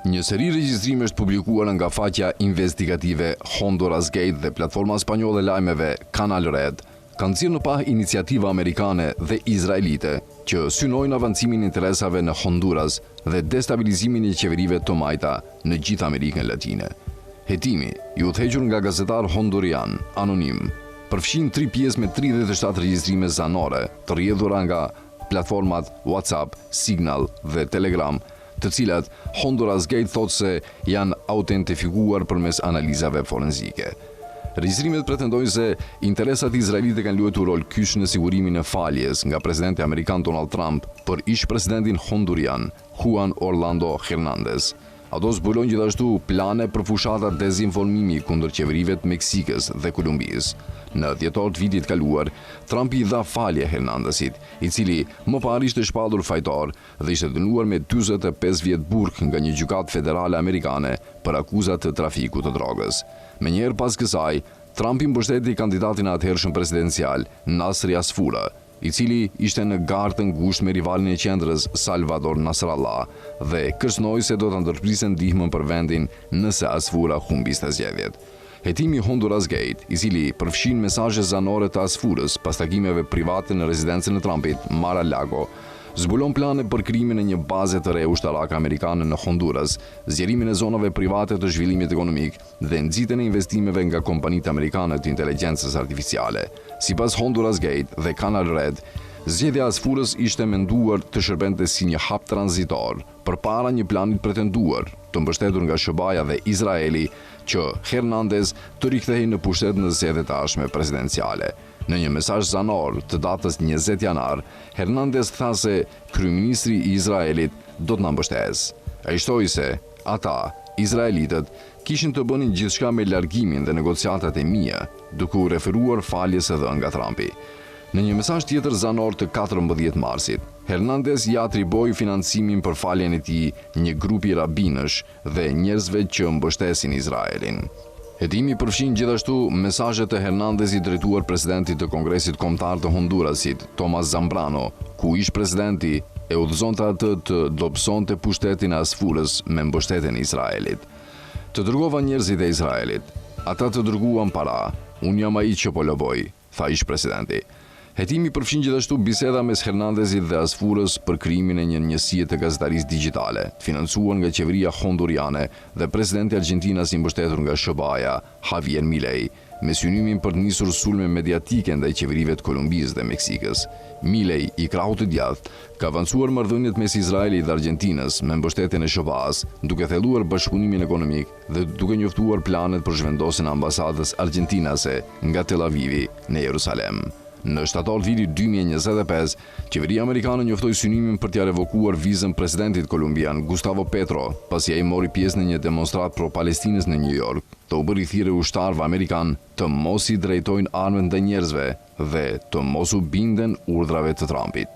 Një seri regjistrimesh të publikuara nga faqja investigative Honduras Gate dhe platforma spanjolle e lajmeve Canal Red kanë nxjerrë në pah iniciativa amerikane dhe izraelite që synojnë avancimin e interesave në Honduras dhe destabilizimin e qeverive të majta në gjithë Amerikën Latine. Hetimi, i udhëhequr nga gazetarë hondurianë anonimë, përfshin tri pjesë me 37 regjistrime zanore të rrjedhura nga platformat WhatsApp, Signal dhe Telegram, të cilat Honduras Gate thotë se janë autentifikuar përmes analizave forenzike. Regjistrimet pretendojnë se interesat izraelite kanë luajtur rol kyç në sigurimin e faljes nga presidenti amerikan Donald Trump për ish-presidentin hondurian Juan Orlando Hernandez. Ato zbulojnë gjithashtu plane për fushata dezinformimi kundër qeverive të Meksikës dhe Kolumbisë. Në dhjetor të vitit të kaluar, Trumpi i dha falje Hernandezit, i cili më parë ishte shpallur fajtor dhe ishte dënuar me 45 vjet burg nga një gjykatë federale amerikane për akuza të trafikut të drogës. Menjëherë pas kësaj, Trumpi mbështeti kandidatin e atëhershëm presidencial, Nasri Asfura, i cili ishte në garë të ngushtë me rivalin e qendrës Salvador Nasrallah dhe kërcënoi se do ta ndërpriste ndihmën për vendin nëse Asfura humbiste zgjedhjet. Hetimi Honduras Gate, i cili përfshin mesazhe zanore të Asfurës pas takimeve private në rezidencën e Trumpit, Mar-a-Lago, zbulon plane për krijimin e një baze të re ushtarake amerikane në Honduras, zgjerimin e zonave private të zhvillimit ekonomik dhe nxitjen e investimeve nga kompanitë amerikane të inteligjencës artificiale. Sipas Honduras Gate dhe Canal Red, zgjedhja e Asfurës ishte menduar të shërbente si një hap tranzitor përpara një plani të pretenduar, të mbështetur nga SHBA-ja dhe Izraeli, që Hernandez të rikthehej në pushtet në zgjedhjet e ardhshme presidenciale. Në një mesazh zanor të datës 20 janar, Hernandez tha se kryeministri i Izraelit do të na mbështesë. Ai shtoi se ata, izraelitët, kishin të bënin gjithçka me largimin dhe negociatat e mia, duke u referuar faljes së dhënë nga Trumpi. Në një mesazh tjetër zanor të 14 marsit, Hernandez ia atribuoi financimin për faljen e tij një grupi rabinësh dhe njerëzve që mbështesin Izraelin. Hetimi përfshin gjithashtu mesazhe të Hernandezit drejtuar presidentit të Kongresit Kombëtar të Hondurasit, Tomas Zambrano, ku ish-presidenti e udhëzonte atë të dobësonte pushtetin e Asfurës me mbështetjen e Izraelit. Të dërgova njerëzit e Izraelit. Ata të dërguan para. Unë jam ai që po loboj, tha ish-presidenti. Hetimi përfshin gjithashtu biseda mes Hernandezit dhe Asfurës për krijimin e një njësie të gazetarisë digjitale, të financuar nga qeveria honduriane dhe presidenti argjentinas i mbështetur nga SHBA-ja, Javier Milei, me synimin për të nisur sulme mediatike ndaj qeverive të Kolumbisë dhe Meksikës. Milei, i krahut të djathtë, ka avancuar marrëdhëniet mes Izraelit dhe Argjentinës me mbështetjen e SHBA-s, duke thelluar bashkëpunimin ekonomik dhe duke njoftuar planet për zhvendosjen e ambasadës argjentinase nga Tel Avivi në Jerusalem. Në shtator të vitit 2025, qeveria amerikane njoftoi synimin për t'ia revokuar vizën presidentit kolumbian Gustavo Petro, pasi ai mori pjesë në një demonstratë pro Palestinës në New York, dhe u bëri thirrje ushtarëve amerikanë të mos i drejtojnë armët ndaj njerëzve dhe të mos u binden urdhrave të Trumpit.